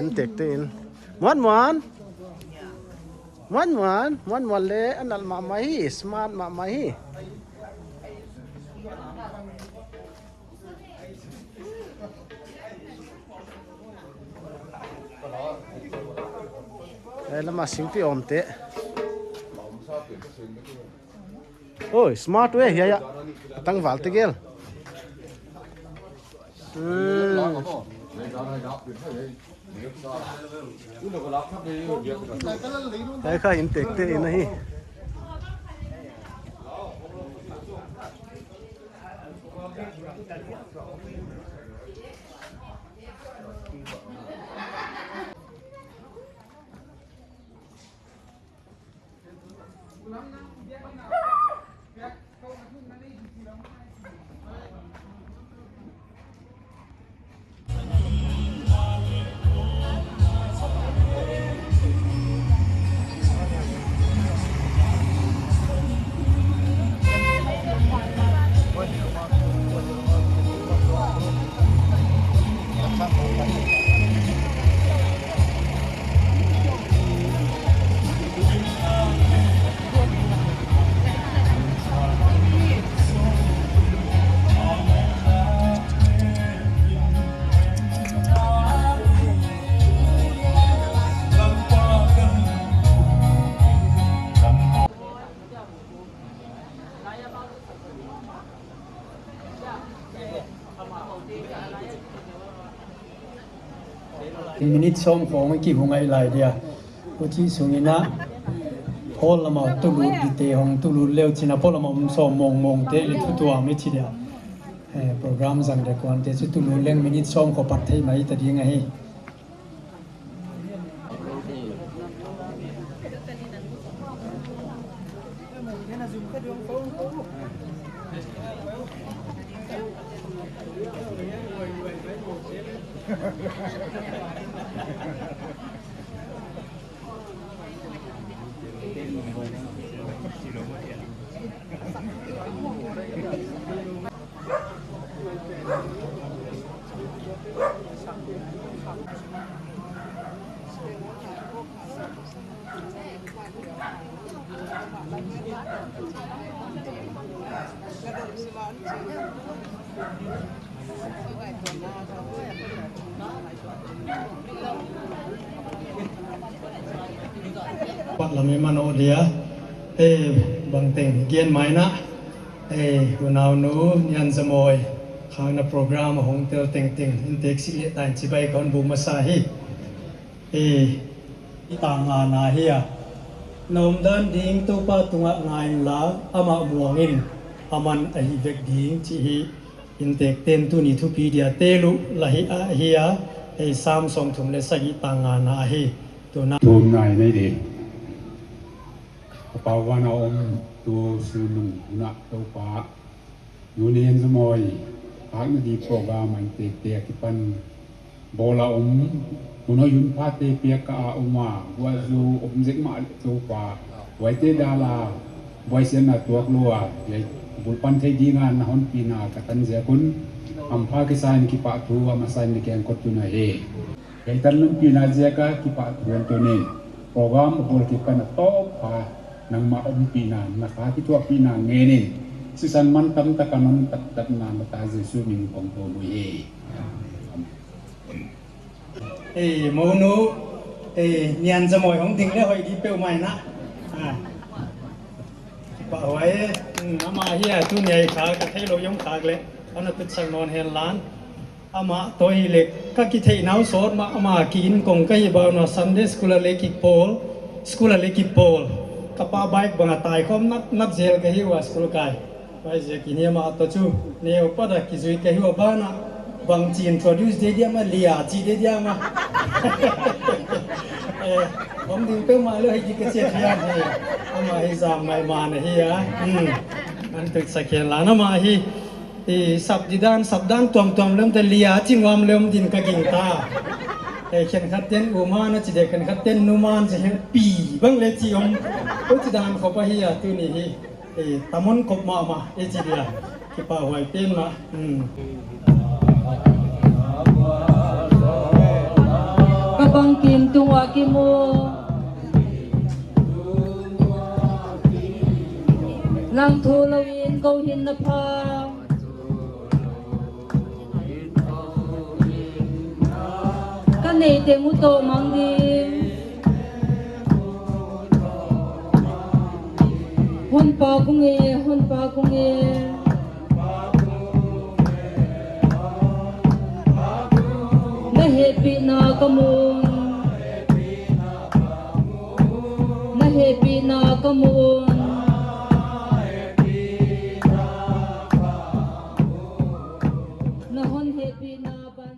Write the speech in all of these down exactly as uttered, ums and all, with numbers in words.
In tek te in. Muan muan. Muan muan. Muan muan le a nal mahmah hi. Smart mahmah hi. Eh, lama singpi om te. Oi, smart we, ya, ya. Tang val te gel. Hmm. Hiai kha in tek te in ahi. Minute sawm khong i kihong ngai lai dia. Huchi sungin a, hall lama tu lut di te hong tu lut leu chin a, polam a om sawm mawngmawng te le thu tuam i chi dia. Eh, program zang dek kuan te chu tu lut leng minute sawm kho pat thei mai ta ding ahi. Pat lam i man o dia, eh, bangteng gen mai na, eh, unaunu Nian Zamoi, khang na program hong tel tengteng, in tek si le tain chibai kon bu masa hi. Eh, i tang nga na hi a. Na omdan ding Toupa tungah ngai inla, amah muang in, aman ahi vek ding chih hi. Inntek ten tuni thupi dia tel uh la hi a, hi a, eh, Sam sawmthum le sagih tang nga na hi. Tuna. Tun ngai nei di. Ka pau van a om tu sun nung na Toupa. Nu Nian Zamoi, hakna di program a inntek te a kipan bawl a om, hun hoih hun pha te piak ka a om a, guah zu om zek mah le Toupa, huaite dal a, buaisiatna tuak lou a, hiai Bulpan thei ding a na hon pina ka tan ziak un, hampha kisa in kipahthu a masa in na kiang ah ka koih tuan ahi. Kei tan nong pina ziak a kipahthu hon tun in, program a bawl kik pan a tawp pha nangmah ompihna, na kha kithuahpihna ngen in, sisan mantam tak a non taktakna na ta Jesu min in kong thum uhi. Ei, monu, ei, nian za moi hong ding le hoih di peuhmah in a. Ah. Kipahhuai, hmm, amah hi a, tuni a i kha, ka theilou i om khak leh, ana tutsak nawn hen lan. Amah toh hi leh, ka kitheihna uh sawt mah, amah ki-in kong ka hi bang un a Sunday school a leh kipawl, school a leh kipawl. Ka pa bike bang a tai khawm nat, nat zel ka hi ua school kai. Huaiziakin hiai amah toh chu, neu pat a kizui ka hi ua ban ah, bangchi introduce di diam a lia, chi di diam a. Eh, om ding peuhmah le hoih di ka chi a hiai hi. Amah hi zam maimah na hi a. Hmm. Ana tutsak hen lan amah hi. I sap di dan, sap dan tuamtuam lem te lia, chi nuam lem din ka gingta. Eh, khenkhat ten u man a chi di, khenkhat ten nu man chi hen pi bang le chi om. U chi dan khop ahi a tuni hi. Eh, tam hon kop mahmah, eh, chi dia. Kipahhuai pen mah. Hmm. Ka bangkim tung ua kimu. Lang thu lou in kou hin na pha. Ka nei teng uh toh mang ding. Hon pak ung e, hon pak ung e. Na hehpihna ka mu ung. Na hehpihna ka mu ung. Na hon hehpihna ban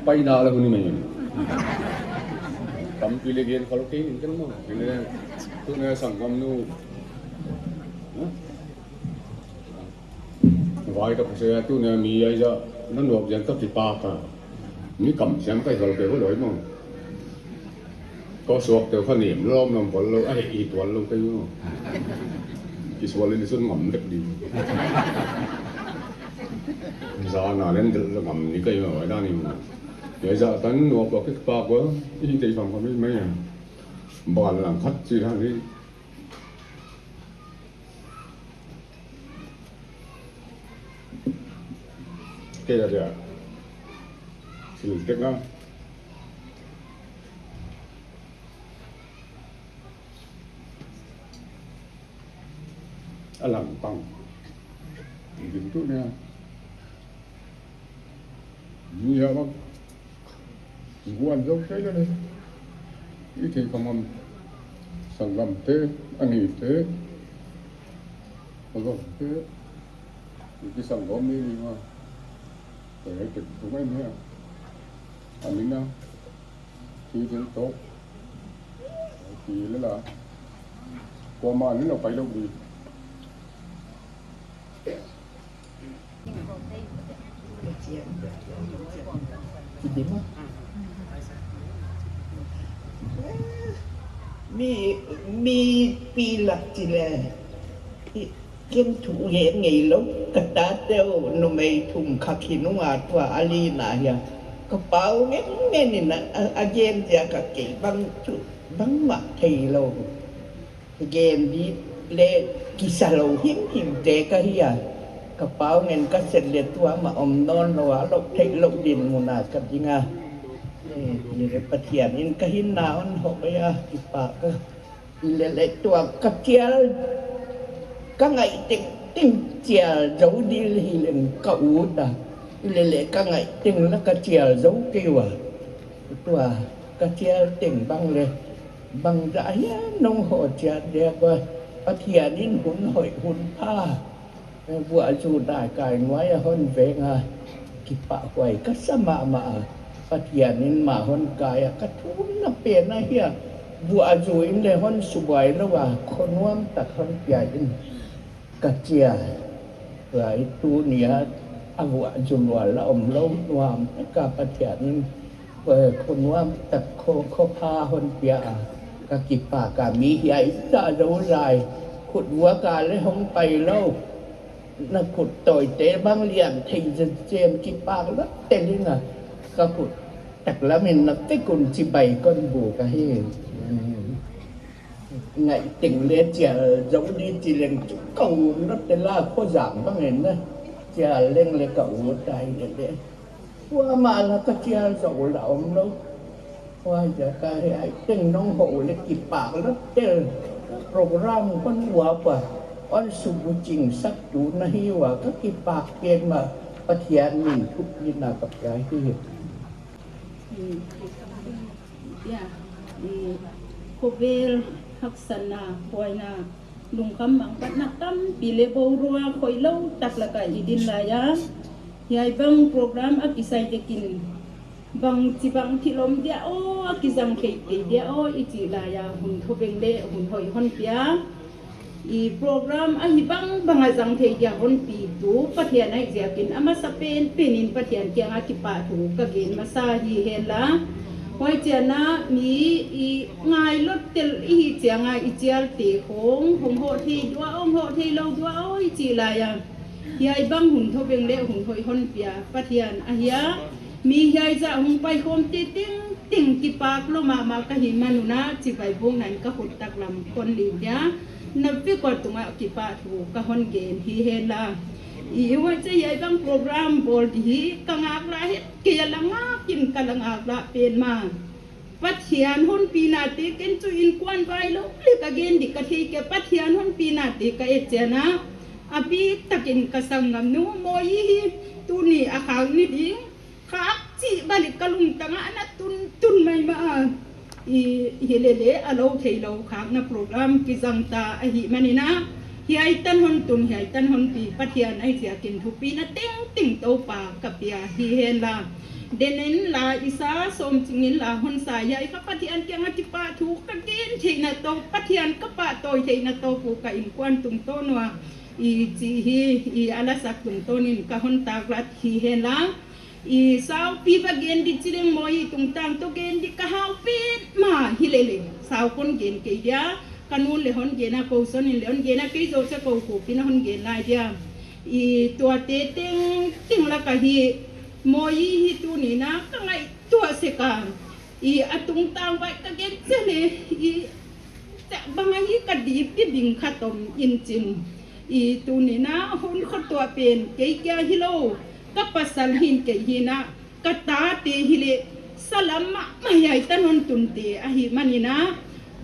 Paina la hun mai. Tampi leh gen kha lou kei ni kan maw. Ni leh tuni a sanggam nu. Huh? Vai ka puse a tuni a mi ahi zah. Nan nuak ziak ka kipak a. Mi kam siam ka hi kha lou kei lou maw. Ka suakte kha nem lawmlawm pawl lou, a heh tuan lou kei maw. Kisual in sun ngam dek di. Zan a leng del ngam ni kei maw, dan ni maw. Ye zah tan nuak ka kipak a, i tei fam ka mi mai a. Ban lang khat chi dan ni. Kei a dia. Sil tek na. A lang pang. Din tu nia. Ni a bang. Guan zou kei leh. I thei ka man. Sanggamte, a nite. A gawmte. I kisanggam ni ni ma. Kei kei tu mai ni a. A ni na. Ki ding tok. Ki leh la. Kuamah in lou pai lou di. Ki ding ma. Mi, mipi lak chi leh. Ken thu gen ngei lou, ka tate uh numei thum kha khin ua tua a lina hia. Ka pau ngenngeni a, a gen ziak a kei bang thu, bangmah thei lou. Gen di leh kisa lou himhim te ka hi a. Ka pau ngen ka set leh tua mah om nawn lou a, lou theih lou dinmun a ka ding a. Eh, ni leh Pathian in ka hinna hon hoh a, kipak a. Leh leh tua ka chial, ka ngaih tengteng chial zou di hi leng ka ut a. Leh leh ka ngaih teng la ka chial zou kei ua. Tua ka chial teng bang leh, bangzah hiam nong hoh chiat dia kua. Pathian in hun hoih hun pha. Vuah zu dai kai nuai a hon veng a, kipahhuai ka sa mahmah a. Pathian in mah hon kai a, ka thumna pen ahi a. Vuah zu in leh hon subuai lou a, kho nuam tak hon pia in ka chi a. Huai tuni a, a vuah zu lual a om lou nuam tak a Pathian in kho nuam tak kho, kho pha hon pia a, ka kipak a. Mi hiai zah zou lai, khut vuak a leh hong pai lou. Na khut tawite bang lian thei zenzen, kipak lou tel ing a. Ka khut taklam in na vek un chibai kon buk ahi. Ngaih teng leh chial zou di chi leng chu ka ut lou tel a, khozang bang in na. Chial leng leh ka ut tai leh leh. Kuamah la ka chial zou la om lou. Huaiziak a hiai teng nong hoh leh kipak lou tel. Program hon uap a, hon subuching sak tu na hi ua, ka kipak petmah. Pathian min thupina ka pia hi. Ya, i, khovel haksatna, buaina, lungkham mangbatna tampi leh boruak hoihlou tak lak a i din lai a. Hiai bang program a kisai dek in bangchibang thil om dia aw, a kizang theih kei dia aw i chih lai a, hun thobeng leh hun hoih hon pia. I program a hih bangbang a zang thei dia hon pi tu Pathian ahih ziakin a masa penpen in Pathian kiang a kipahthu ka gen masa hi hen la. Huai chiang a mi i ngai lou tel i hih chiang a i chialte khong hong hoh thei dia aw, hong hoh theilou dia aw i chih lai a. Hiai bang hun thobeng leh hun hoih hon pia Pathian ahi a. Mi hiai zah hong paikhawmte tengteng kipak lou mahmah ka hih man un a, chibai buk nan ka khut taklam kon ling dia. Na vek ua tung a kipahthu ka hon gen hi hen la. I huai chiang hiai bang program bawl di hi ka ngaklah het kei a, la ngak in ka la ngaklah petmah. Pathian hon pinate ken chu inkuan vai lou leh ka gen di ka thei kei. Pathian hon pinate ka et chiang a, a biktak in ka sanggamnu Moi hi tuni a khak ni ding khak chih balik ka lungtang ah na tun tun mai mah a. I, hilele a lou theilou khakna program kizang ta ahih man in a, Hiai tan hon tun, hiai tan hon pi Pathian ahi ziakin thupina tengteng Toupa ka pia hi hen la. Den in la, i sa sawm ching in la hon sa, hiai kha Pathian kianga kipahthu ka gen theihna toh, Pathian ka pahtawi theihna toh, pu ka innkuan tungtawn ua i chih hi, i a lasak tungtawn in ka hon taklat hi hen la. I saupi va gen di chi leng, Moyi tungtang toh gen di ka hau petmah hi lele. Sau kon gen kei dia, ka nu'n le hon gen a, kou Son in le hon gen a, kei zoh chiah kou Khup in a hon gen lai dia. I tuate tengteng lak ahi, Moyi hi tuni in a ka ngaihtuah sek a. I a tungtang vai ka gen chiah le, i chiah bang ahi ka dip di ding khat om in chin. I tuni in a hon khotuah pen kei kia hilou, ka pasal hi'n kei hi'n a, ka tate hi leh, salam mahmah hiai tan hon tunte ahih manin a,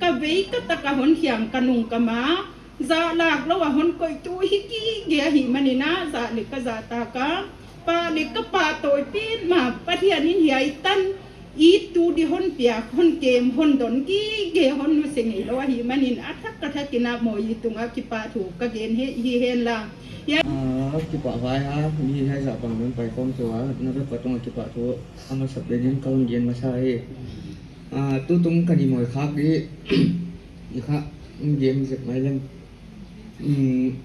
ka vei ka tak a hon hiang ka nung ka ma, zah lak lou a hon koih tu hi gige ahih manin a, zah le ka zahtak a, pah le ka pahtawi petmah, Pathian in hiai tan i tu di hon piak, hon kem, hon don gige, hon nusia ngeilou ahih manin a thak a thak in a Moyi tunga kipahthu ka gen hi, hi hen la. Hiai Ah, kipahhuai a, mi hiai zah bang nun pai khawm tou a, na vek pa tunga kipahthu a masapen in ka hon gen masa hi. Ah, tutung ka ni moi khak di, i kha, hon gen zek mai leng. Um,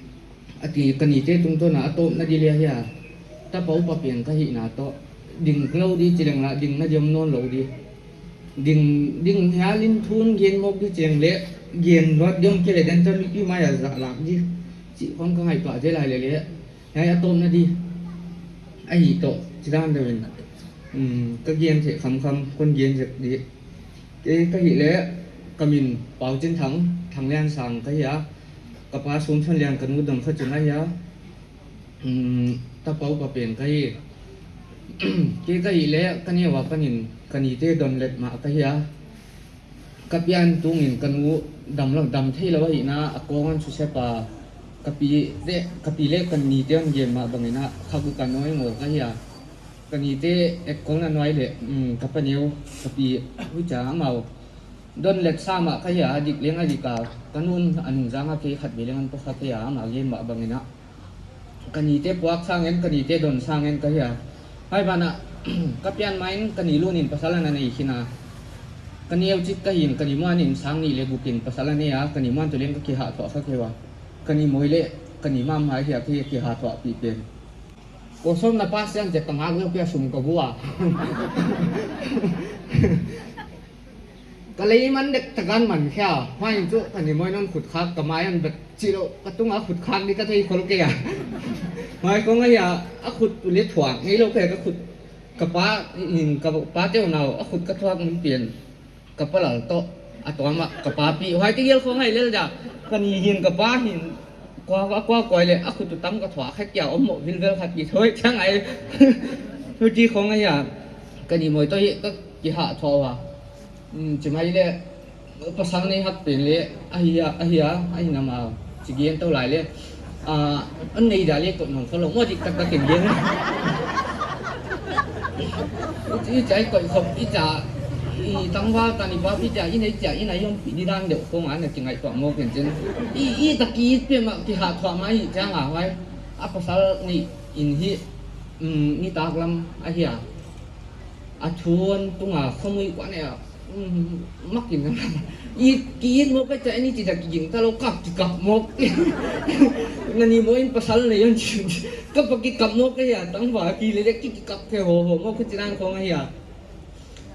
a ti ka nite tungtawn a a tawpna di le hia, tapa upa pen ka hihna toh, ding lou di chi leng la, dingna di om nawn lou di. Ding, ding hial in thu hon gen mawk di chi leng le, gen luat di om kei le, den toh mipi mai a zah lak di chih khong ka ngaihtuah zel lai lele. Hiai a tawpna di ahi toh, chidan deuh in, um, ka gen theih khamkham kon gen zek di. Kei ka hih leh, ka min Pau Chin Thang, Thangliansang ka hi a, ka pa Sumsonlian, ka nu Dongkhachung ahi a, um, tapa upa pen ka hi. Kei ka hih leh, ka neu a panin, ka nite donlet mah ka hi a. Ka pian tungin ka nu dam lou, dam theilou ahihna a kawng a hon suse a, ka pi leh, ka pi leh ka nite hon gen mah bangin a, kha guk a nawi ngaw ka hi a. Ka nite etkol na nuai leh, um, ka pa neu, ka pi, huchia amau donlet sa mah ka hi a, a dik leng a dik a, ka nu'n a nungzang a kei khat vei leng hon pawt kha kei a, amah gen mah bangin a. Ka nite puak sangin, ka nite don sangin ka hi a. Huai banah, ka pian main ka ni lu nin pasal ana nei khin a. Ka neu chik ka hi'n, ka ni muan in sang nih leh guk in pasal a nei a, ka ni muan toh leng ka kihahthuah kha kei ua. Ka ni moi leh, ka ni mahmah hi a, ka kihahthuahpih pen. Kou Sawm na pa sian zek ka ngak lou pia sum ka vua. Ka lei man dek tak a hon man khia, huai in chu ka ni moi in hon khut khak, ka mai hon bet chih lou, ka tung a khut khak di ka thei khol kei a. Huai khong ahi a, a khut uleh thuak ngeilou kei, ka khut, ka pa in, ka pa te unau, a khut ka thuak mun pen, ka pa lal toh, a tuam a, ka pa pi, huai tegel khong ahi lel dia, ka ni hi'n ka pa hi'n, kua, kua, kua, kua leh, a khut utam ka thuak kha kia, om mo vilvel khat ki thoi, chang ai. Huchi khong ahi a, ka ni moi toh hi, ka kihahthuah ua. Um, chi mai leh, pasal nei hak pen leh, ahi a, ahi a, ahi na ma, chi gen tou lai leh. Ah, hon nei dia leh koih nong kha lou, mo dik tak tak in gen. I, i chai koih khop, i cha, i tangval tan i bap i cha, i nei cha, i nei om pi di dan deuh khong ana kingaihtuah mawk in chin. I, i tak i pe mah kihahthuah mah hi chiang a huai. A pasal nih in hi, um, nitaklam ahi a. A thun tunga khomui kua ne a, um, mak in a. I, ki it mawk ka cha ni chi ta ki ging ta lou kap, ki kap mawk. Na ni moi in pasal nei hon chi. Ka pa ki kap mawk ka hi a, tangval ki leh leh ki, ki kap khe ho ho mawk ka chi dan khong ahi a.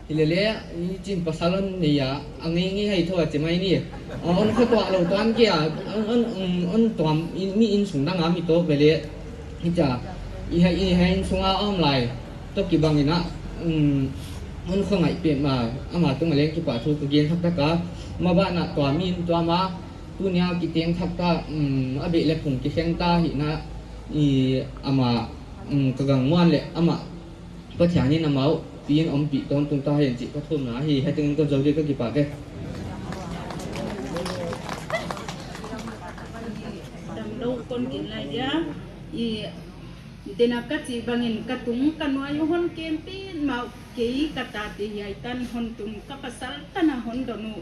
Hi lele, i chin pasal hon nei a, a ngeingei hai tho a chi mai ni. A, hon khotuah lou tuan kei a, hon, hon, hon, hon tuam, in, mi innsung dang a mi tawk lele. Hichia, i hai, i hai innsung a om lai. Toh kibang in a, um, hon kho ngaih petmah, ama tung a leng kipahthu ka gen thak thak a. Maban a tua mi in tuam a, tuni a kiteng thak ta, um, a beh leh phung kikhen ta hi na, i ama, um, ka gangmuan leh ama Pathian in amau pi in ompih tawntung ta hen chih ka thumna hi, hei tengin ka zou di ka kipak e. Damlou kon gen lai dia, i den a ka chih bangin ka tung ka nuai uh hon kem petmah uh, kei ka tate hiai tan hon tun, ka pasal tan a hon don uh.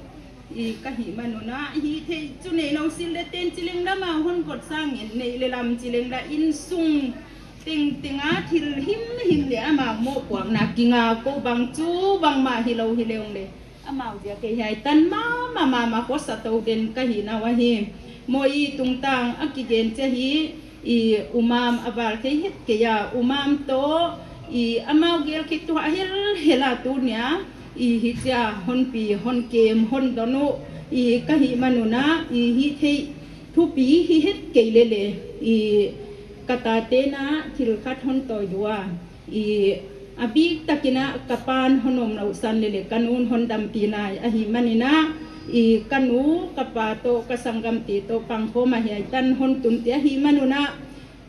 I ka hih man un a, hihtheih chu nei lou sil le ten chi leng lam a hon vot sang in, neih le lam chi leng la innsung tengteng a thil himhim le amau mohpuakna kinga kou bang chu bangmah hilou hi leng le, amau ziak a hiai tan mahmah mahmah khosa tou den ka hihna uah hi. Mawi tungtang a kigen chiah hi, i U Mam a val thei het kei a, U Mam toh i amau gel khit tuh a helhel a tuni a, i hichia hon pi, hon kem, hon don uh, i ka hih man un a, i hihtheih thupi hi het kei lele, i ka tate'n a thil khat hon tawi dua, i a biktak in a ka pa'n hon omlouhsan lele ka nu'n hon dampi lai ahih man in a, i ka nu, ka pa toh, ka sanggamte toh pangkhawm a hiai tan hon tunte ahih man un a,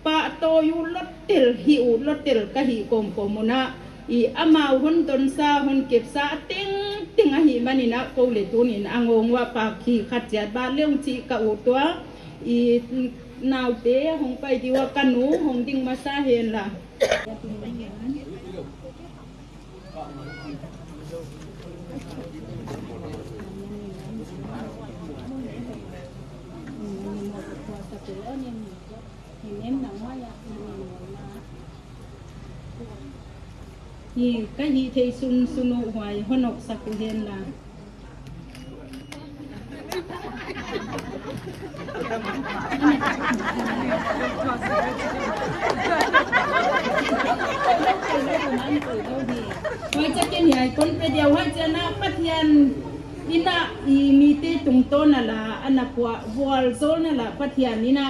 pahtawi uh lottel, hih uh lottel ka hih kawmkawm un a, i amau hon donsa, hon kepsa a tengteng ahih man in a kou le tuni'n a ngawng uah pak hi khat chiat bah leng chih ka ut ua, i naute hong pai di ua ka nu hong ding masa hen la. Hi ka hihtheih sunsun uh huai hon oksak uh hen la. Huai chiah ken hiai kon pe dia, huai chiah na Pathian in a i mite tungtawn a la ana pua, vualzawlna la Pathian in a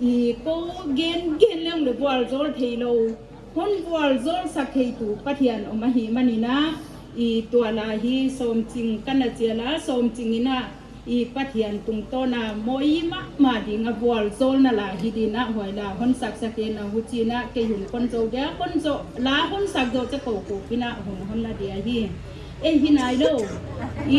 i kou gen gen leng le vualzawl theilou, hon vualzawlsak theitu Pathian om ahih man in a, i tua la hi Sawmching ka na chial a, Sawmching in a i Pathian tungtawn a mawi mahmah ding a vualzawlna la hi ding a, huai la hon saksak hen la, huchi'n a kei hun kon zou dia, kon zou la hon sak zoh chiah kou kou pi in a hun hon la dia hi. Ei hi nailou,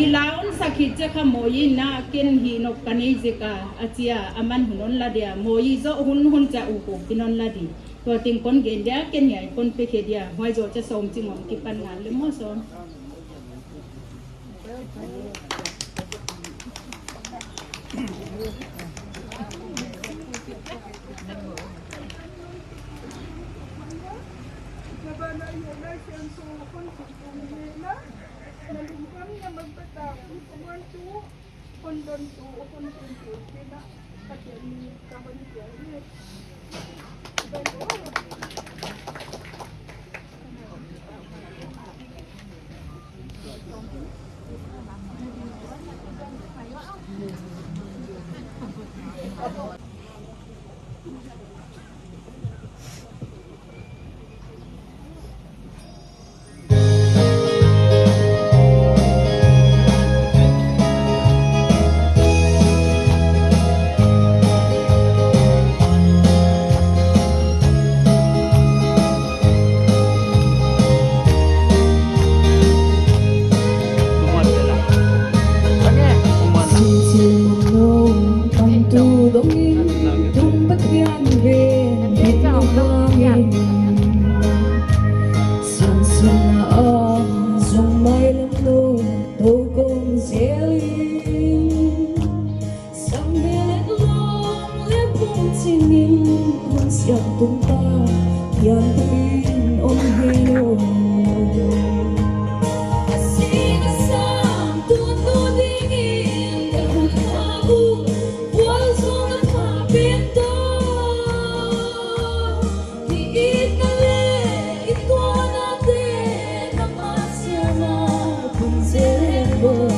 i la hon sak khit chiah kha mawi in a ken hi nop ka nei zek a, a chiah aman hun hon la dia, mawi zoh hun hun chiah uh kou pi in hon la di. Tua teng kon gen dia, ken hiai kon pe khe dia, huai zoh chiah Sawmching hong kipan ngal le maw Sawm. Sang belet lawm leh bung chingin hun siam tung ta, pianpuiin om hen aw. A sing a sang tun nu dingin ka hun pha uh, vualzawlna pha pen toh. I itna leh i tuahnate na masiangah pung zel hen aw.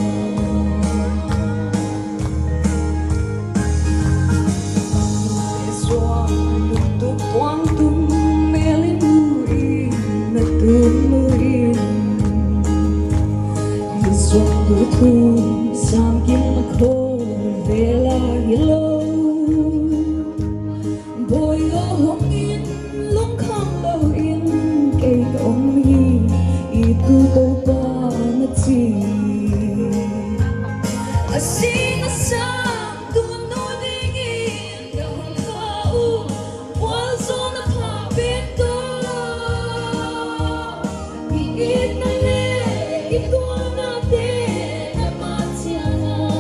Suang lungtup tuang tung mel in nu in na tun nu in. I suang lungtup sam kim na khawvel ah hilou. Bawi aw hong in lungkham lou in, kei ka om hi, i tu Toupa na chi. A sing a sang tun nu dingin ka hun pha uh, vualzawlna pha pen toh. I itna leh i tuahnate na masiangah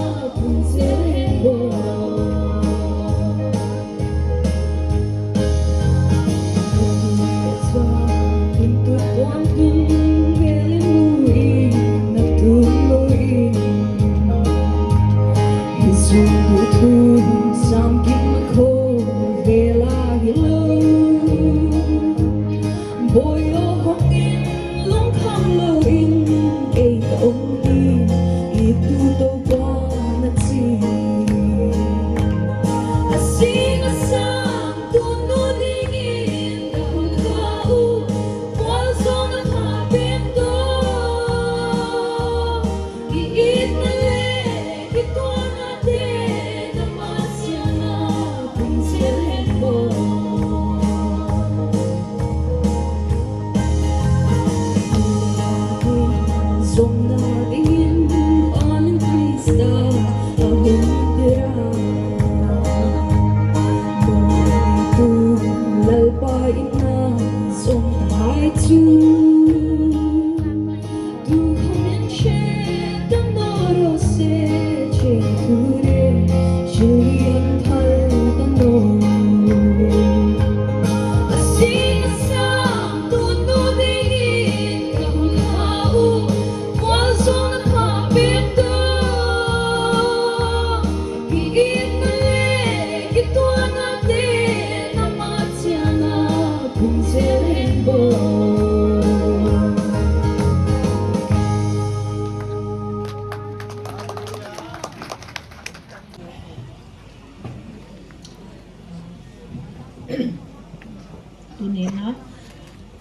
Tuni in a,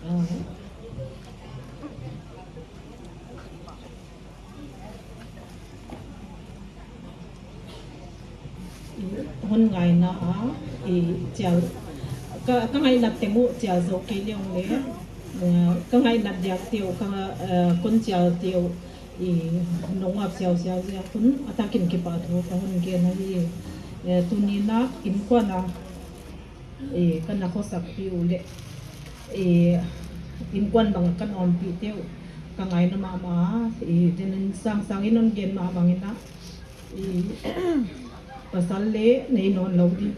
uh, hon ngaihna a, i chial, ka, ka ngaihna teng uh chial zou kei leng le, uh, ka ngaihna diak te uh, ka, uh, kon chial te uh, i nong ap siausiau ziak un a takin kipahthu ka hon gen ahi. Eh, tuni in a innkuan a, eh, ka na khosakpih uh leh, eh, innkuan bang a ka na ompih te uh ka ngaihna mahmah, eh, tuni in sangsang in hon gen mah bang in a, eh, pasal leh nei nawnlou di.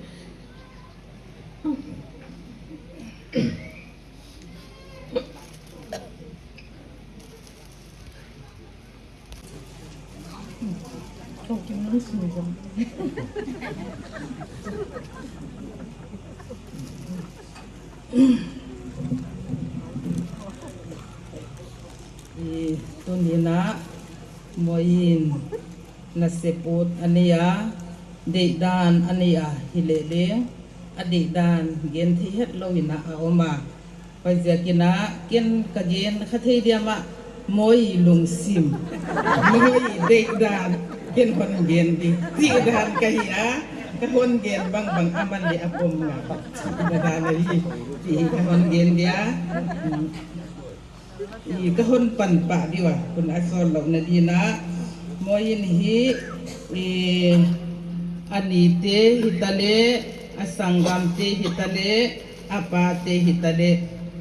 I, tuni in a, Moi in nasep ut a nei a, deihdan a nei a, hileh leng a deihdan gen thei hetlou in a om a. Huaiziakin a, ken ka gen kha thei diam a, Moi lungsim, Moi deihdan, ken hon gen di chih dan ka hi a, ka hon gen bangbang aman leh a pom ngam chih dan ahi, chih ka hon gen dia. I, ka hon pan pah di ua, hun a sawt louhna ding in a, Moi in hi, i, a nite hitaleh, a sanggamte hitaleh, a pate hitaleh,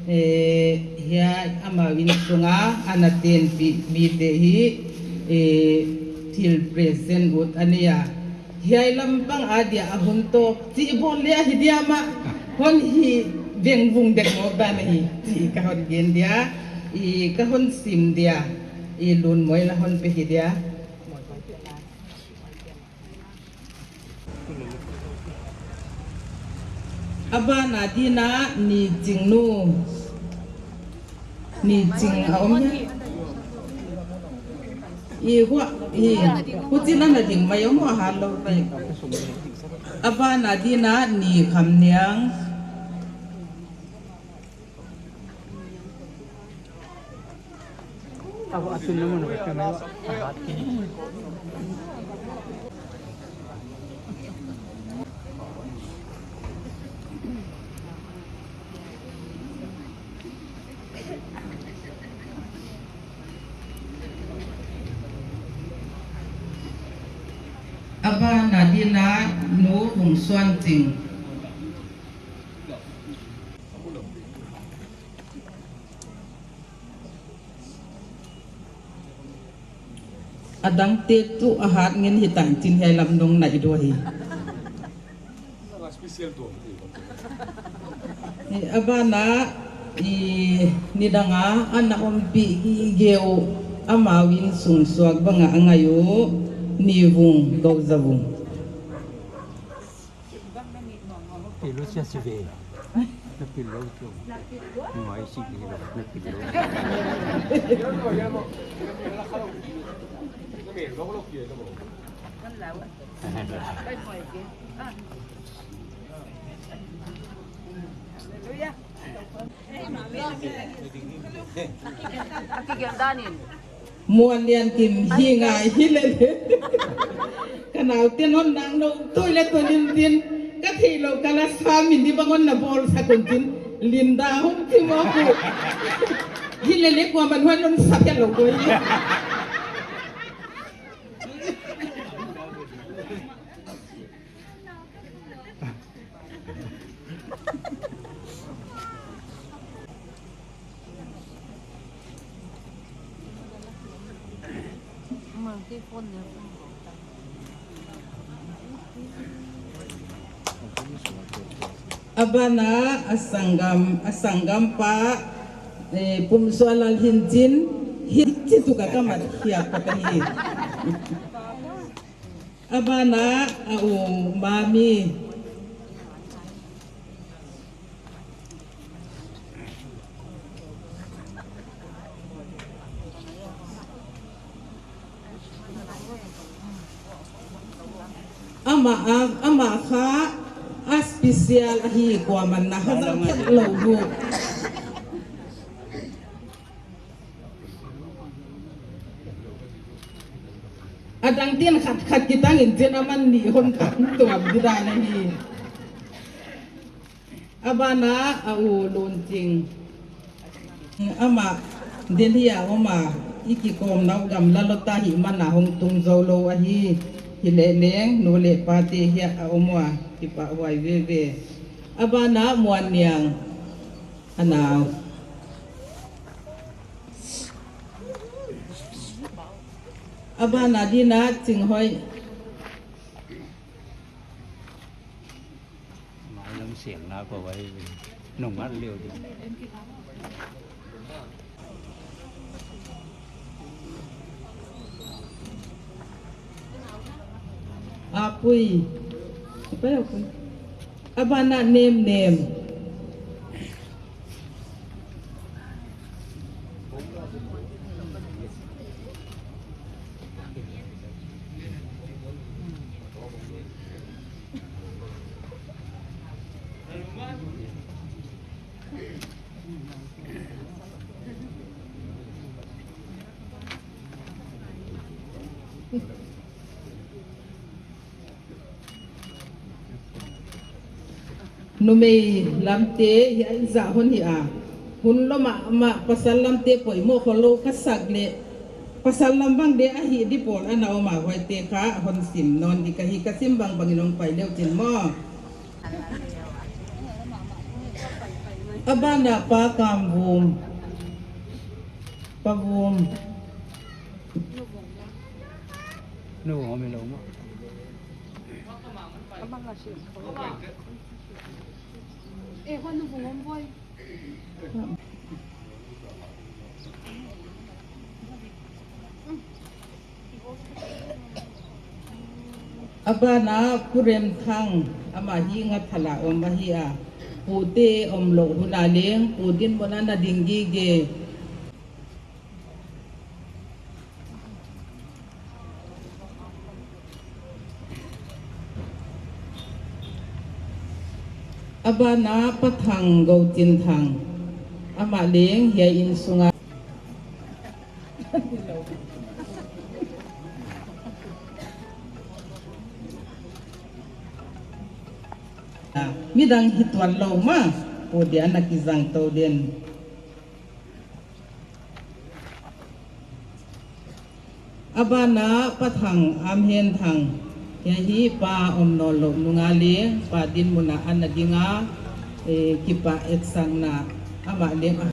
eh, hiai amau innsung a, a na tenpih mite hi, eh, thil present ut a nei a. Hiai lampang a dia a hun tawp chih bawl leh ahi diam a, hon hih vengvung dek mawk dan ahi chih ka hon gen dia, i ka hon sim dia, i Lunmoi na hon pe hi dia. A ban a ding in a Ni Ching nu. Ni Ching a om hia? I hua, i, huchi'n a na ding mai om hua, hal lou te. A ban a ding in a Ni Kham Niang. A ban a ding in a Nu Vung Suan Ching. A dangte tuh a hat ngen hita in chin hiai lam nong naih dua hi. A ban a, i, nidang a, a na ompih gige uh, amau innsung suak bang a a ngai uh, Ni Vung, Gouza Vung. Pil lou sia si ve. Na pil lou chu. Ngai si di lou, na pil lou. Muanlian Kim hi ngai hi lele. Ka naute non nang nou toi le toi lim din. Ka theilou ka la sa min di bang hon na bawl sak un chin. Linda hong chi mawk uh. Hi lele kuaman huai non sak ya lou koi. A ban ah a sanggam, a sanggampa, eh, Pumsuanlal Hinchin, hichi tu ka kamat hiak ka hi. A ban ah a u Mami. Amah, a, amah kha a special ahi, kuaman na kha zang khet lou uh. A dang tin khat khat kitang in chin aman nih hon tam tuam di dan ahi. A ban ah a u Lunching. Amah Delhi a om a, i kikawmna uh gamla lou ta hi man a hong tung zou lou ahi. Hileh leng nu leh pate hiai a om ua, kipahhuai veve. A ban ah Muanniang, a nau. A ban ah din ah Chinghoi. Mai lam siang na ko wai nung ngal liu di. A Pui. A Pui, a Pui. A ban ah Nem Nem. Numei lamte hiai zah hon hi a. Hun lou mahmah pasal lamte poimoh khollou ka sak leh, pasal lam bang de ahi di pawl ana om a, huaite kha hon sim nawn di ka hi, ka sim bangbang in hong pai leuchin maw. A ban ah Pa Kamvum. Pa Vum. Nu Vum om lou maw. A ban ah Pu Remthang, amah hi Ngathal a om ahi a. Pute omlou hun a leng pu dinmun a na ding gige. A ban ah Pa Thang Gochinthang, amah leng hiai innsung a. Midang hi tuan lou mah, pu dia na kizang tou den. A ban ah Pa Thang Amhenthang, hiai hi pa om nawnlouh nung a leng pa dinmun a ana ding a, eh, kipah etsakna amah leng a.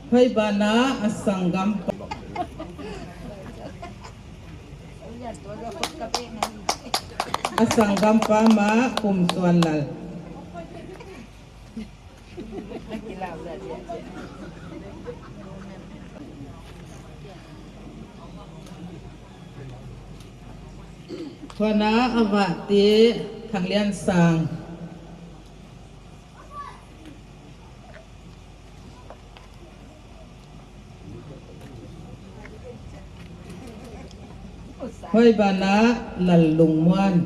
Huai ban ah a sanggampa, a sanggampa mah Pumsuanlal. Huan ah a vahte Thangliansang. Huai ban ah Lallungmuan.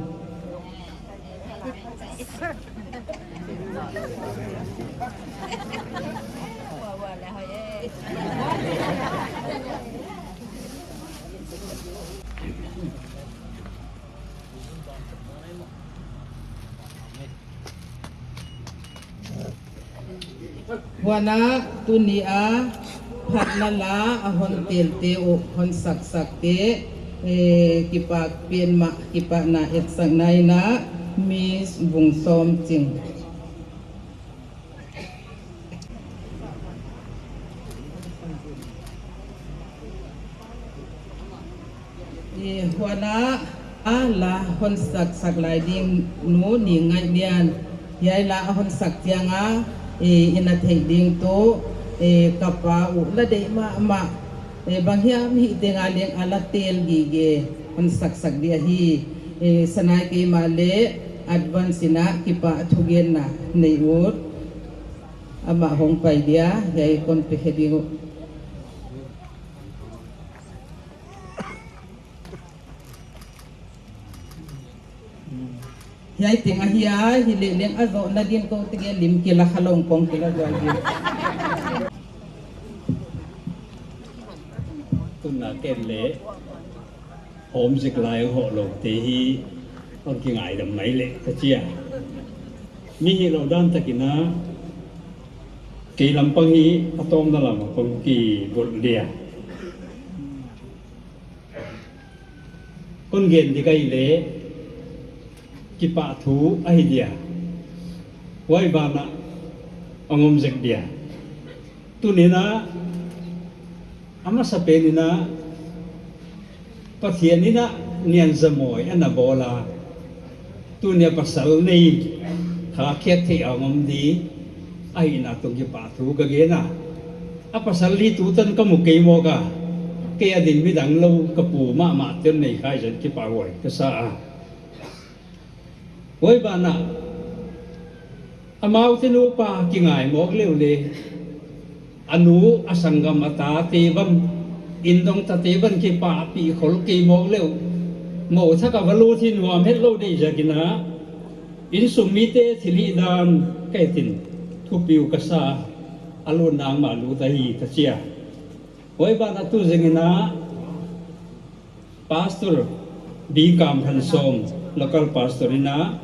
Huan ah tuni a phatna la a hon telte uh, hon saksakte, eh, kipak pen mah, kipahna etsakna in ah Miss Vungsawmching. Eh, huan a, a la hon sak sak lai ding nu Ni Ngaih Lian. Hiai la a hon sak chiang a, eh, i na theih ding tuh, eh, ka pa uh la deih mahmah. Eh, bang hiam hih teng a leng a la tel gige hon sak sak dia hi. Eh, sanai keimah leh advance in a kipahthu genna nei ut. Amah hong pai dia, hiai kon pe khe ding uh. Hiai teng ahi a, hileh leng a zohna din kou teng lim kila kha lou kong kila zual ding. Tun a ken leh hawm zek lai hoh lou te hi, hon kingaidam mai leh ka chi a. Mi hilou dan takin a, kei lam pang hi a tawmna lam a kong kibulh dia. Kon gen di ka hih leh, kipahthu ahi dia. Huai banah a ngom zek dia. Tuni in a, a masapen in a, Pathian in a Nian Zamawi ana bawl a. Tuni a pasal nei kha khiak theih a ngom di, ahihna tung kipahthu ka gen a. A pasal hi tutan ka mu kei mawk a. Kei adin midang lou ka pu mahmah ten nei kha zan kipahhuai ka sa a. Huai banah, amau te nupa kingai mawk leh uh leh, a nu a sanggam a tate bang, inndong tate bang kipahpih khol kei mawk leh uh, mou thak a va lut hi nuam het lou deih ziakin a, innsung mite thilhih dan ka et in thupiu ka sa, a lut nangmah lut ahi ka chi a. Huai banah tu zengin a, Pastor B Kamkhansom, local pastor in a,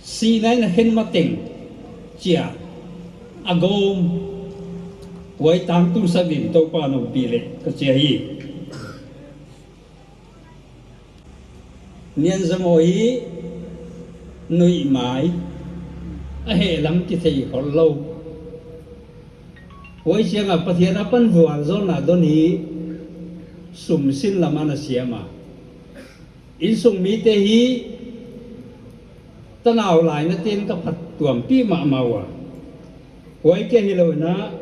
sihna in a khen mateng chia a gawm, huai tangtung sak din Toupa'n ompih leh ka chi a hi. Nian Zamawi hi nuihmai, a heh lam kithei khol lou. Huai chiang a Pathian apan vualzawlna don hi sum sin lam ana siam a. Innsung mite hi tanau laina ten ka phattuampih mahmah ua. Huai kia hilou in a,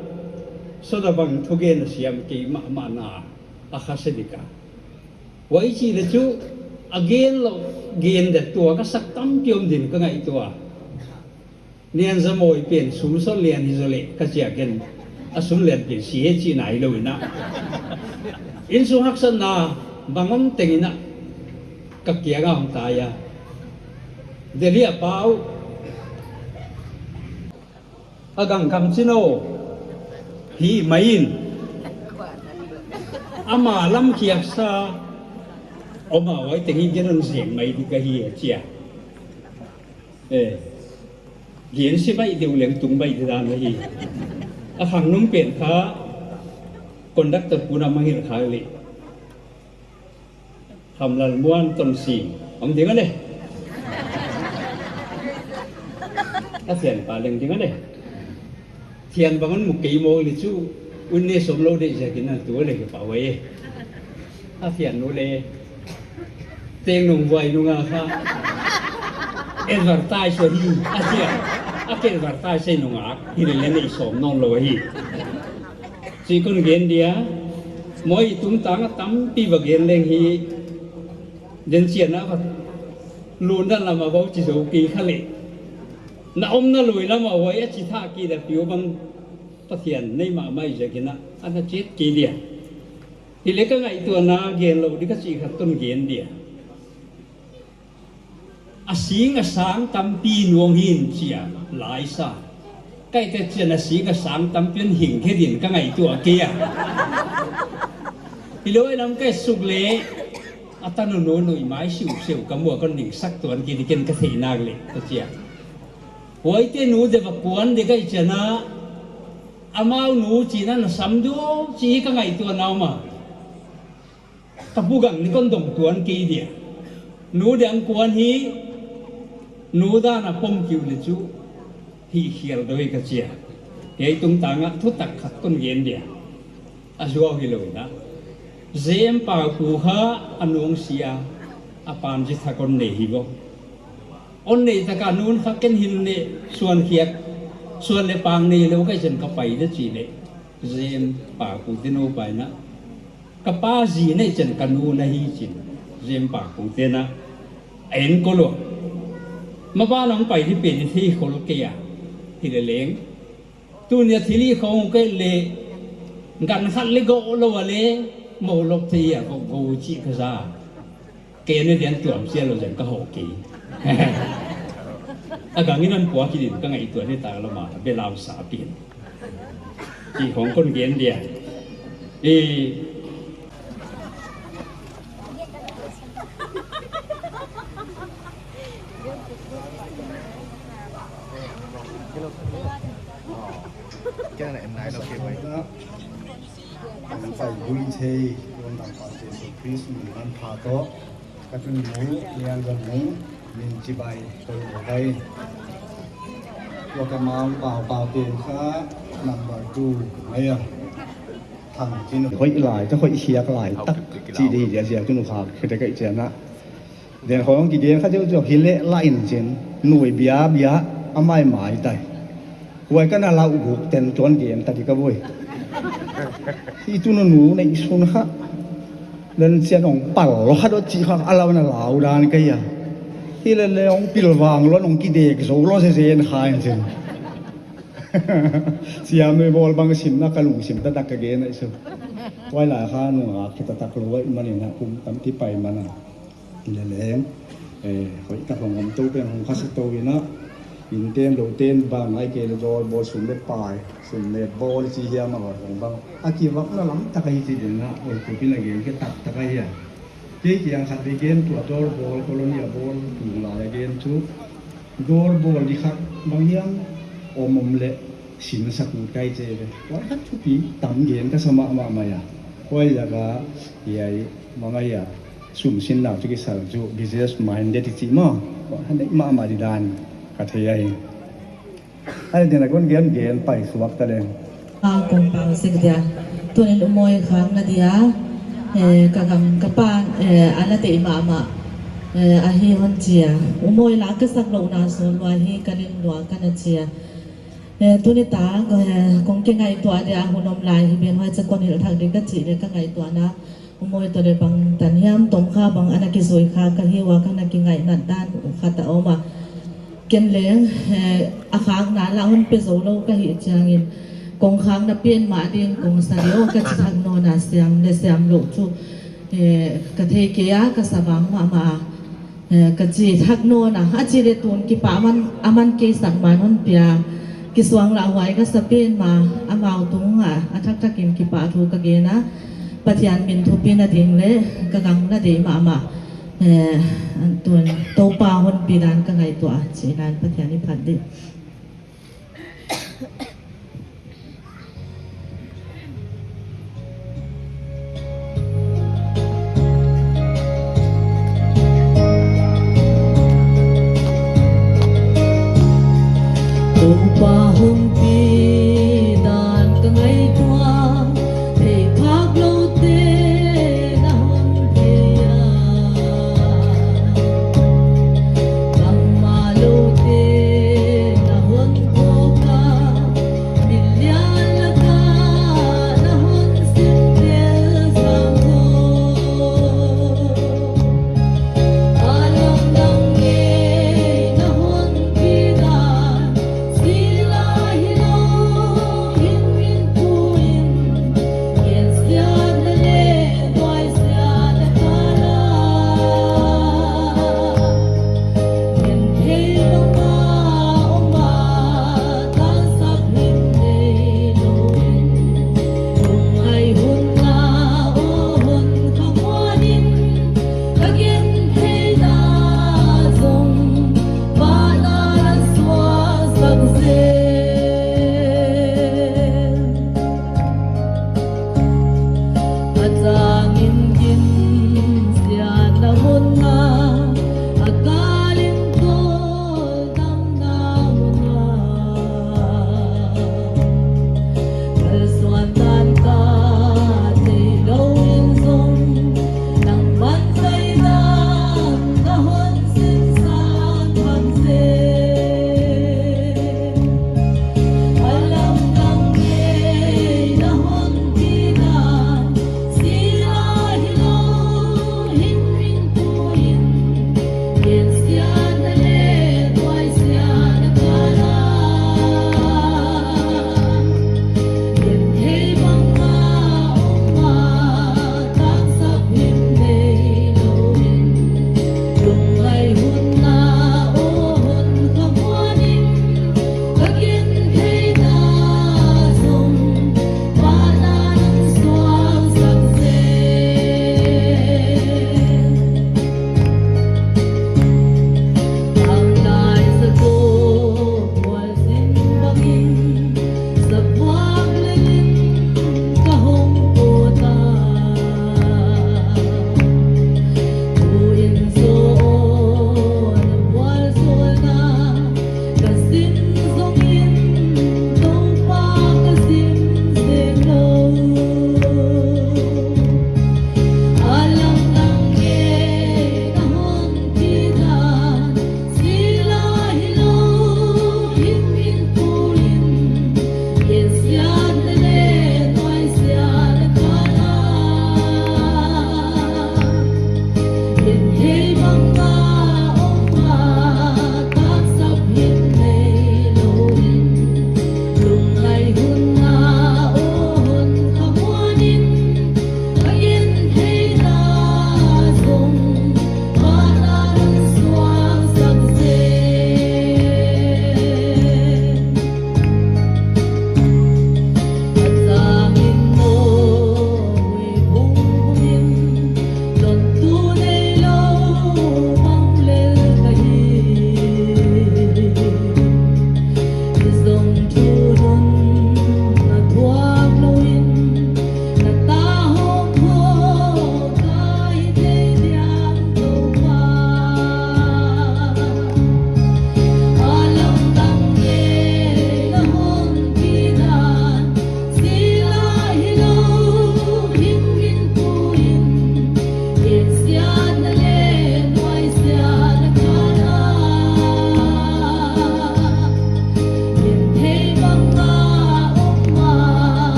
sawtdabang thugen a siam kei mahmah na a kha se dik a. Huai chih leh chu a gen lou, gen dia tuak a sak tampi om din ka ngaihtuah. Nian Zamawi pen sum sawt lian hi zaw leh ka chi a, ken a sum lian pen si e chihna hilou in a. Innsung haksatna bang om teng in a ka kiang a hong tai a. Delhi a pa uh, a gangkam chino hi mai in, ama lam khiaksa om a, huai teng hi gen hon zeng mai di ka hi a chi a. Eh, gen si baih deuh leng tung baih di dan ahi. A khangnung pen kha conductor pu'n a mangngilh kha leh. Khamlalmuan Tonsing om ding a leh. A thianpa leng ding a leh. Thian bang hon mu kei mawk leh chu, un ne som lou deih ziakin a tu leh kipahhuai e. A thian nu leh Tengnungvuai nung a kha advertise hi a chi a. A ke advertise nung a hi leh leng nei sawm nawn lou hi. Chi kon gen dia, maw i tungtang a tampi va gen leng hi, den chian a va lun dan lam a va chi zou kei kha leh. Na omna lui lam a huai a chi thak kei dia piu bang Pathian nei mahmah ziakin a, ana chiat kei dia. Hileh ka ngaihtuahna gen lou di ka chih khat kon gen dia. A sing a sang tampi nuang hi'n chi a, laisa. Ka et chiang a sing a sang tampi hing khe din ka ngaihtuah kei a. Hilou lam ka et suk leh, a tanu nu nuihmai siusiu ka mu a kon ning sak tuan kei di ken ka theih nak leh, ka chi a. Huaite nu deuh va kuan di ka hih chiang a, amau nu chihna na sam deuh chih ka ngaihtuahna om a. Ka pu gang ni kon dong tuan kei dia. Nu deuh kuan hi, nu dan a pom kei uleh chu, hih khial deuh hi ka chi a. Hiai tungtang a thutak khat kon gen dia. A zuau hilou in a. Jem Paukhu kha a nung sia, a pan zi thak hon nei hi vo. Hon neih tak a nun kha ken hin ne suan khiak, suan leh pang nei lou ka chin ka pai de chi leh. Jem Paukhu te nu pai na. Ka pa zi nei chin ka nu na hi chin. Jem Paukhu te na. A enkolou. Maban hong pai di pen di thei khol kei a. Hi leh leng. Tuni a thil i khong kei leh, gan khat leh go lou a leh, mou lop thei a, go, go chih ka za. Kei ne dian tuam sia lou zen ka hoh kei. A gang in hon puak kei din ka ngaihtuah ni ta lou ma, belau sa pin. Chih khong kon gen dia. Eh, Kena na en nai lo ke bai. Ang pai bui thei, kon dang pa Jesu Christ min man pha to. Ka tun mu, lian ga mu, min chibai, koi mu bai. Tua ka mau pau pau pen kha, number two, mai a. Thang chin. Hoih lai, ka hoih hiak lai, tak. Chi di dia sia tun kha, kete kai chiana. Den khong kigen kha zeuh zeuh hi leh la in chin, nui bia bia, a mai mai tai. Huai ka na lau guk ten tuan gen ta di ka voi. Hi tu nu nu nei sun kha. Den chian ong pal lo kha do chi kha a lau na lau dan ka ya. Hi leh leh ong pil vang lo nong kidek zo lo se zen kha in chin. Siam nui bol bang sim na ka lungsim ta tak ka gen ai su. Huai lai kha nung a khita tak lo ai manin a kum tam ti pai mana. Leleng, eh, hoih tak hong om tou pen hong khasi tou ina. Inn ten lou ten bang ai ke leh dor bawl sum leh pai, sum leh bawl chi hiam a hong bang. A kivakna lam tak ahi chi din na, oi kupin a gen ke tak tak ahi a. Kei kiang khat di gen tua dor bawl, colony a bawl, tung lai a gen chu. Dor bawl di khat bang hiam, om om leh sin sa kut kai che ve. Huai khat thupi tam gen ka sa mahmah mai a. Huai zaka, hiai, mangai a. Sum sin nau chu kisal chu business minded i chi maw. Huai khat nei mahmah di dan ka thei ahi. Ai, din a kon gen gen pai suak ta leng. A kong pau sek dia. Tunin U Moi khakna dia. Eh, ka gam ka pan, eh, a la deih mahmah. Eh, ahi hon chia. U Moi la ka sak louhna sung lua hi ka lim lua ka na chia. Eh, tuni ta, eh, kong kingaihtuah dia hun om lai hi ben huai cha kon hilh thak di ka chih leh ka ngaihtuahna. U Moi toh leh bangtan hiam tom kha bang ana kizui kha ka hi ua ka na kingaihna dan khat a om a. Ken leng, eh, a khakna la hon pe zou lou ka hih chiangin, kong khakna pen mah din kong sa di aw ka chi thak nawn a siam leh siam lou chu, eh, ka thei kei a ka sa vang mahmah a. Eh, ka chi thak nawn a, a chi leh tun kipak man, a man kei sak man hon pia. Kisuang lah huai ka sa pen mah, amau tung a, a thak thak in kipahthu ka gen a. Pathian min thupina ding leh, ka gam la deih mahmah. Eh, tun Toupa hon pi dan ka ngaihtuah, chi dan Pathian i phat di. Toupa hon pi dan ka ngaihtuah, thei phak lou te na hon thei a. Bangmah lou te na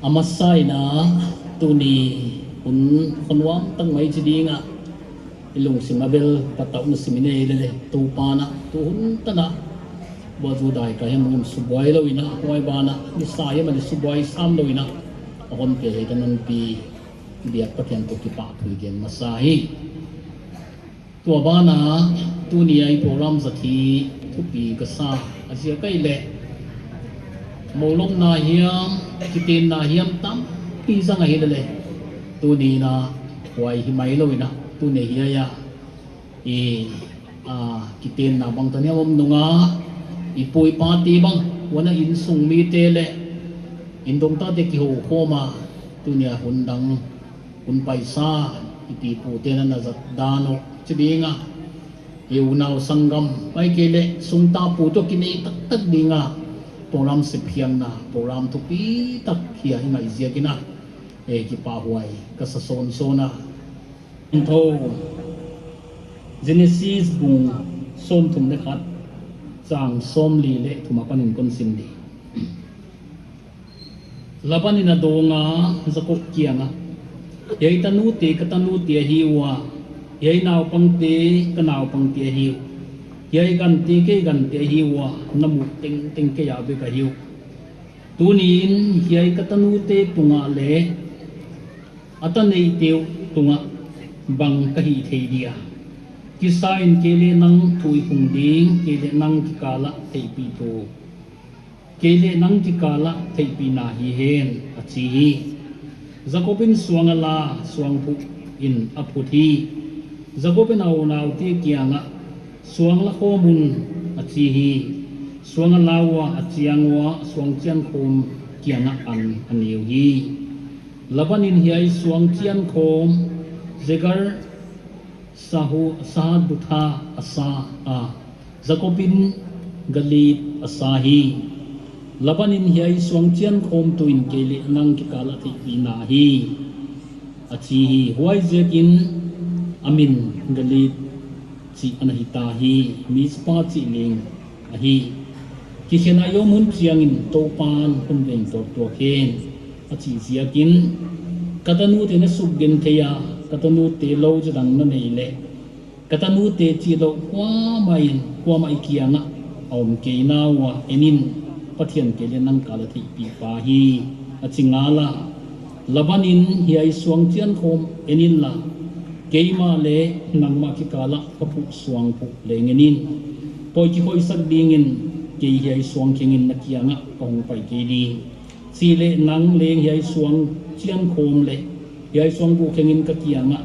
A masa in a, tuni hun khonnuam tak mai chi ding a, i lungsim a bel patauhna sim i nei leh leh, Toupa'n a tu hun tan a, bua zu dai ka hem ngim subuai lou in a, huai ban a, ni sa hem a ni subuai sam lou in a, a hon pe hi ka nunpi biak Pathian toh kipahthu i gen masa hi. Tua ban a, tuni a i program zat hi thupi ka sa, a ziak ahih leh, moulokna hiam, kitenna hiam tampi zang ahi leh leh, tuni in a, huai hi mai lou in a, tuni hiai a, i, a, kitenna bang tan hiam om nung a, i pu i pate bang, huan a innsung mite leh, inndongtate kihou khawm a, tuni a hun dang, hun paisa, i pi i pute'n a na zat dan uh chi ding a, i unau sanggam, ahihkeileh sungta pu toh kinei taktak ding a, program sep hiam na, program thupi tak hi a i ngaih ziak in a, e, kipahhuai ka sa sawnsawn a. Intho, Genesis bung sawmthum leh khat, chang sawmli leh thum apan in kon sim di. Laban in a dawng a, Jakob kiang ah, hiai tanute ka tanute ahi ua, hiai naupangte ka naupangte ahi uh, hiai gante kei gante ahi ua, na muh tengteng kei a bek ahi uh. Tuni in hiai ka tanute tung ah leh a ta neite uh tung ah bang ka hih thei dia? Kisa in kei leh nang thu i hong ding, kei leh nang kikal ah theihpih thu, kei leh nang kikal ah theihpihna hi hen, a chi hi. Jakob in suang a la, suangphuh in a phut hi. Jakob in a unaute kiang ah, suang la khawm un, a chi hi. Suang a la ua, a chiang ua, suangchian khawm kiang ah an a neu hi. Laban in hiai suangchian khawm Jegar Sahu-, Sahadutha a sa a, Jakob in Galeed a sa hi. Laban in hiai suangchian khawm tuh in kei leh nang kikal ah theihpihna hi, a chi hi. Huaiziak in a min Galeed chih ana hita hi, Mizpa chih leng ahi. Kikhen a i om hun chiang in Toupa'n hon veng tawp tuak hen, a chih ziak in, ka tanute na suk genthei a, ka tanute lou chi dang na nei leh, ka tanute chih louh kuamah in, kuamah i kiang ah a om kei na ua, en in, Pathian kei leh nang kal ah theihpihpa hi, a chi ngal a. Laban in hiai suangchian khawm en in la, keimah leh nangmah kikal ah ka phuh suangphuh leng en in. Pawi kikhoihsak ding in, kei hiai suang kheng in na kiang ah ka hong pai kei ding. Chih leh nang leng hiai suangchian khawm leh hiai suangphuh kheng in ka kiang ah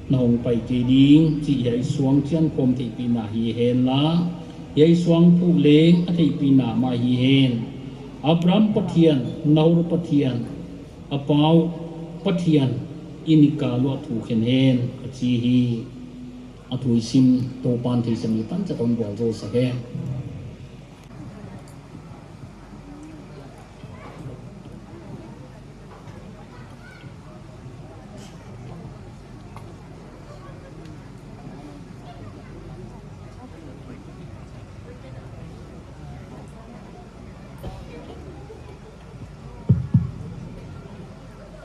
na hong pai kei ding, chih hiai suangchian khawm theihpihna hi hen la, hiai suangphuh leng a theihpihna mah hi hen. Abraham Pathian, Nahor Pathian, a pa uh Pathian in i kal uah thu khen hen, a chi hi. A thu i sim Toupa'n theisiam mi tan chet hon vualzawl sak hen.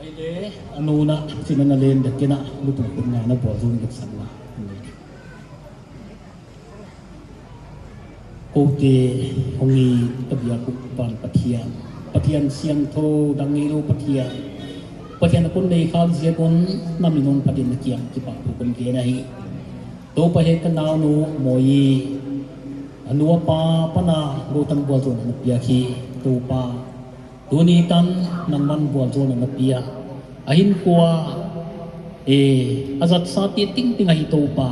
Ahihleh, a nu na, chih na na len dek kei na, lutung khut nga na vualzawl dek sak na. Koute hong i ka biak uh Pathian, Pathian siangthou dang ngeilou Pathian, Pathian a kon nei khak ziak un na min hong phat in na kiang kipahthu kon gen ahi. Toupa, hiai ka naunu Moi, a nu a pa apan a gou tan vualzawlna na piak hi. Toupa, tuni tan nangman vualzawlna na pia. A hinkhua, e, a zatsate tengteng ahi Toupa.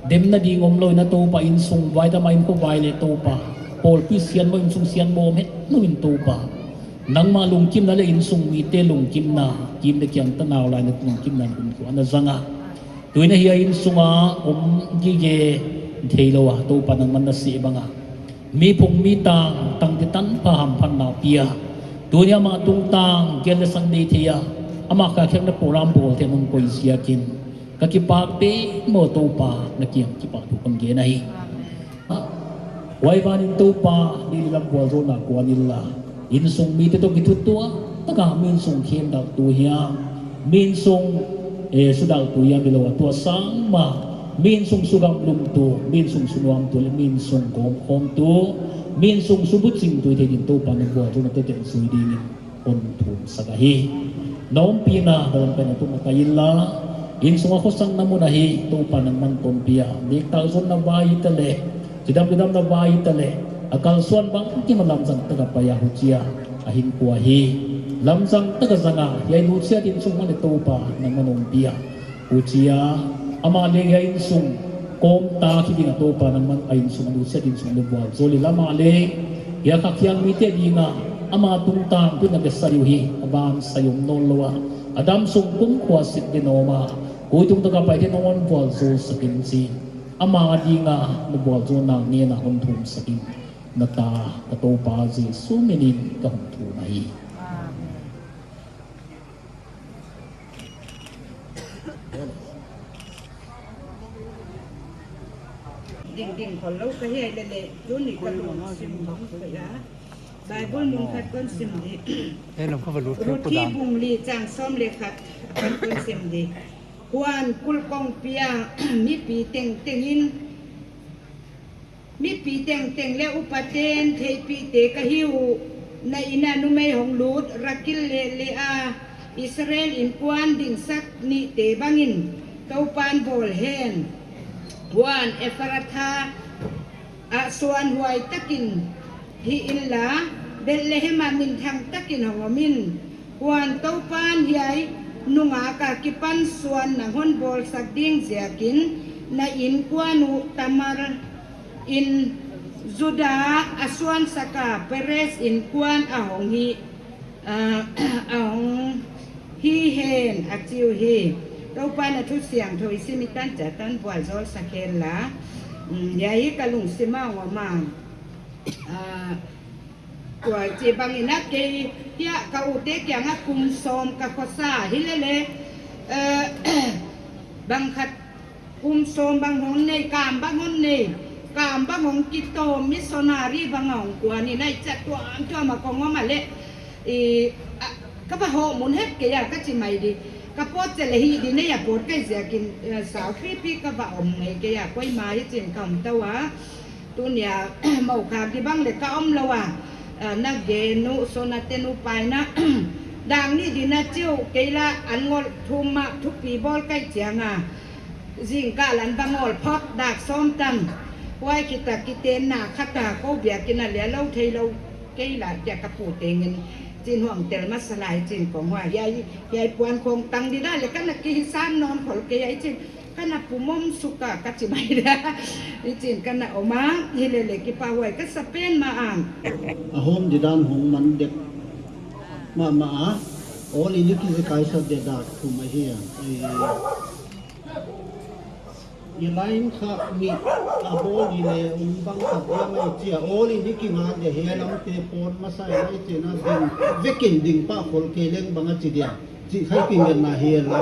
Demna ding omlou in a Toupa, innsung vai dam a, innkhovai leh Toupa, pawlpi sianmawh, innsung sianmawh om het lou in Toupa. Nangmah lungkimna leh innsung mite lungkimna, kim leh kiang tanau lai in a lungkimna in hun khua na zang a. Tuin a hiai innsung a om gige theilou a, Toupa nangman na seh bang a, mi phung mi tang, tangte tanpha hamphatna pia. Tuni a amah tungtang gel leh sak nei thei a, amah kha khekna program bawl theihna hon koih ziak in, Ka kipak peuhmah Toupa, na kiang kipahthu kon gen ahi. Huai ban in Toupa, ni lam vualzawlna kuan inla, insung mite toh kithutuah taka mi insung khem dak tu hiam, mi insung, eh, su dak tu hiam hilou a, tua sang mah mi insung sugamlum tu, mi insung sunuam tu leh mi insung gawmkhawm tu, mi insung subuching tu hi thei dingin Toupa, na vualzawlna teten sui dingin kon thumsak ahi. Na ompihna, na lamkaihna tungah ka inla, insung a khosakna mun ahi, Toupa nangman tonpih a, nek tak zonna vai hitaleh, chidam chidamna vai hitaleh, a kalsuan bangkim a lamzang taka pai a, huchia a hinkhua hi lamzang taka zang a, hiai nusiat insung mah leh Toupa nangman ompih a, huchia amah leng hiai insung kawm ta hi ding a, Toupa nangman a insung, a nusiat insung leh vualzawl inla, amah leng hiai kha khiang mite ding a, ama tungtang tun a kisai uhi, a ban sai om nawnlou a, a damsung kumkhua sit ding om a, koi tung taka pai ding a hon vualzawl sak in, chi ama ding a na vualzawlna ngen a hon thumsak in, na ta ka Toupa Jesu min in ka hon thum ahi. Ding ding khol lou ka hi lele, tuni ka lungsim bang ka ya. Bible mun khat kon sim di. Ruthi bung li chang sawm leh khat khat kon sim di. Huan kulh kongpi a mipi tengteng in, mipi tengteng leh upaten theihpihte ka hi uh, na in a numei hong lut Rakil leh Lea, Israel innkuan dingsak nihte bangin Toupan bawl hen. Huan Efratha ah suanhuai takin hih inla, Bethlehem ah minthang takin hong om in. Huan Toupan hiai nungak akipan suan nang hon bawlsak ding ziakin, na innkuan uh Tamar in Juda a suansak a, Perez innkuan a hong hi, ah, a hong hi hen, a chi uhi. Toupan a thu siangthou i sim i tan chiah tan vualzawl sak hen la. Mm, hiai hi ka lungsim a om a. Ah, tua chibangin a kei hiai ka ute kiang a kum sawm ka khosa hi lele, eh, bang khat kum sawm bang hong nei, kam bang hong nei, kam bang hong kitawm, missionary bang hong kuan in, ai chat tuamtuam a kong om a leh, i, a, ka va hoh mun het kei a ka chi mai di, ka pawt chet leh hih di nei a pawt kei ziakin, eh, sau pipi ka va om ngei kei a, koimah hichiin ka om tou a. Tunia mou kha kibang leh ka om lou a, ah, na gen uh, sona te nu paina. Dang nih ding a chi uh kei la, an ngol thum mah thupi bawl ka hih chiang a, zingkal an va ngol phot dak sawm tan. Huai khit a kitenna khat a kou biakinn a leh lou theilou kei la, kia ka pu tengin chin huang tel masa lai chin kong huai. Hiai, hiai puan khong tang di da leh ka na kihisam nawn khol kei ai chin. Ka na pumom suk a ka chi mai dia. Hichiin ka na om a, hi lele kipahhuai ka sa pen mah a. A hawm di dan hong man dek mahmah a. Awl in i kizekai sak di dak thum ahi a. I, i line kha mi a bawl i leh um bang kha dia mai chia. Awl in i kingak dia hiai lamte pawt masa i mai chia na ding. Vekin ding pah khol kei leng bang a chi dia. Chi khai kingen na hi la.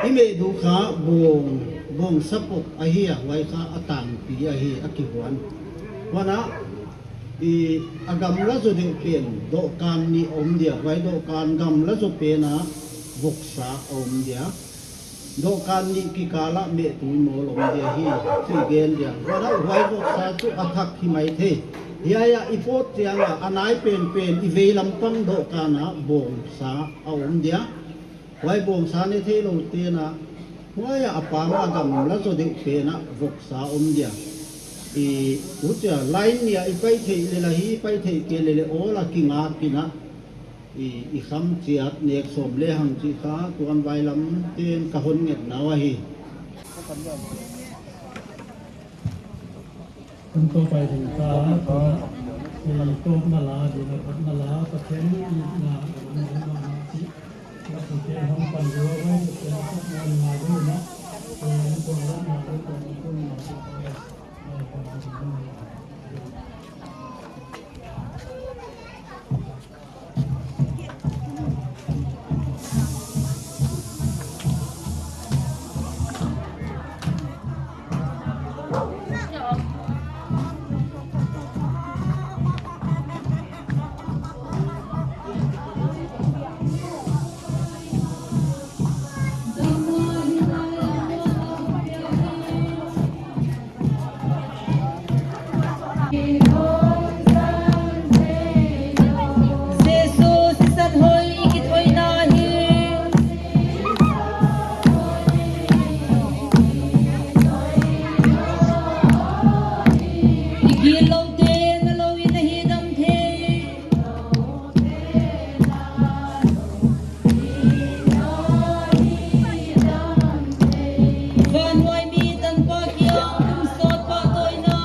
I meh duh kha bawng, bawngsa pok ahi a, huai kha a tangpi ahi, a kihuan. Huan a, i, a gamla zaw deuh pen, dohkan nih om dia, huai dohkan gamla zaw pen a voksa a om dia. Dohkan nih kikal a meh tui mawl om dia hi, chi gen dia. Huan a huai voksa chu a thak hi mai thei. Hiai a i pawt chiang a, a nai penpen, i veilam pang dohkan a bawngsa a om dia. Huai bawngsa ne theilou te'n a, huai a pang a gamla zaw deuh pen a voksa om dia. I, huchia line nih a i pai theih leh la hi, pai theih kei leh leh awl a kingak in a, i, i kham chiat nek sawm lehang chi kha, tuan vailam te'n ka hon ngetna uh ahi. Kan tou pai ding ta, tuna, eh, tawpna la, dina tawpna la, Pathian itna, na, na, na, chi, na, Pathian hong pan dua, wai, Pathian hong pan dua, na, eh, hong pan dua, na, hong pan dua, na, Jesu sisan hoih kithoihna hi. I gilloute na lo in a hihdam thei. Vannuai mi Tanpa kiang kum sawt pahtawina.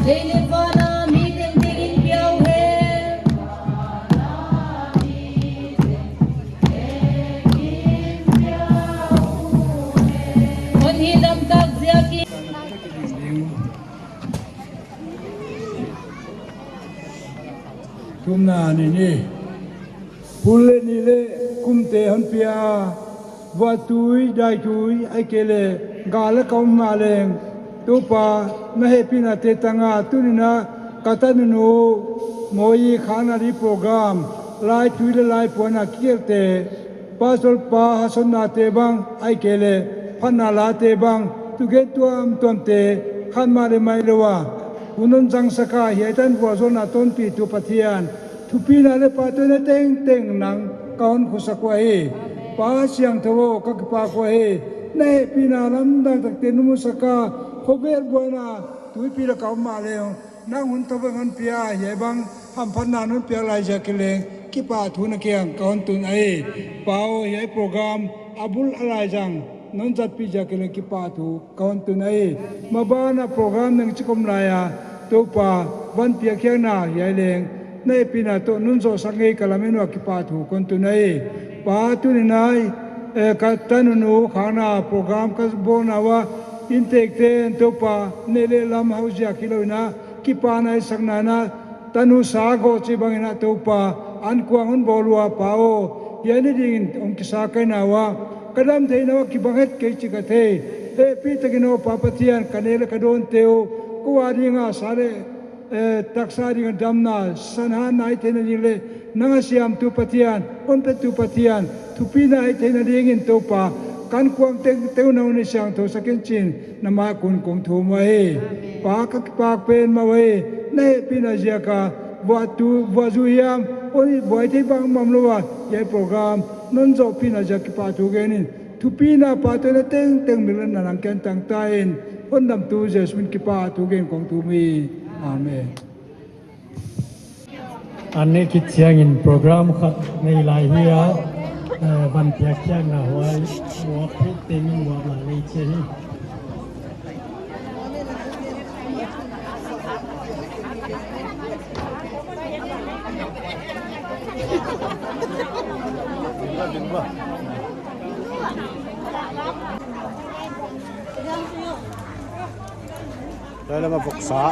Lei leh van a mi tengteng in pia uhen. Hon hihdam tak ziakin. Thumna ni ni. Pul leh ni leh kumte hon pia a, vuahtui, daitui, ahihkeileh gal a ka om mah leng, Toupa na hehpihnate tang a tuni'n a ka tanunu Moi khakna di program, laitui leh laipuan a kigelte, Pastor pa hasotnate bang, ahihkeileh phatna late bang, thugen tuamtuamte, khat mah leh mai lou a hun hon zangsak a, hiai tan vualzawlna tonpitu Pathian, thupina leh pahtawina tengteng nang ka hon khosak uhi. Pa siangthou aw, ka kipak uhi. Na hehpihna lamdang takte nung musak a, khovel buaina tuipi lak a om mah leng, nang hun tawveng hon pia, hiai bang hamphatna non piak lai ziakin leng kipahthu na kiang ka hon tun ahi. Pa aw, hiai program a bul a laizang non zatpih ziakin leng kipahthu ka hon tun ahi. Maban a program neng chik om lai a, Toupa, van piakkhiakna hiai leng na hehpihna toh non zohsak ngei ka lamen ua kipahthu ka hon tun ahi. Pa, tuni'n a, eh, ka tanunu khakna program ka bawlna ua, inntekte'n Toupa, neih leh lam hau ziak hilou in a, kipahna i sakna in a, tanu sa gawh chih bangin a Toupa, ankuang hon bawl ua Pa aw, hiai ni dingin hong kisa ka hi ua, ka damtheihna ua kibang het kei chih ka thei. Hehpihtakin aw Pa Pathian, ka nek leh ka dawnte uh, kou a ding a sa leh, eh, taksa ding a damna, sanhatna i theihna ding leh, nang a siamtu Pathian, hon petu Pathian, thupina i theihna dingin Toupa, ka ankuang tengteng uh nang hon siangthou sak in chi'n, na mai ah kon kong thum uhi. Pa, ka kipak pen mah uhi, na hehpihna ziak a, vuahtu, vuahzui hiam, hon vuah thei bangmah omlou a, hiai program non zohpihna ziak kipahthu gen in, thupina pahtawina tengteng min lak ah nang kiang tang ta in, hondamtu Jesu min kipahthu gen kong thum hi. Amen. An ne khit chiangin program khat nei lai hi a, eh, van piakkhiakna huai, uap phei tengin uap la nei che hi. Lai lam a voksa.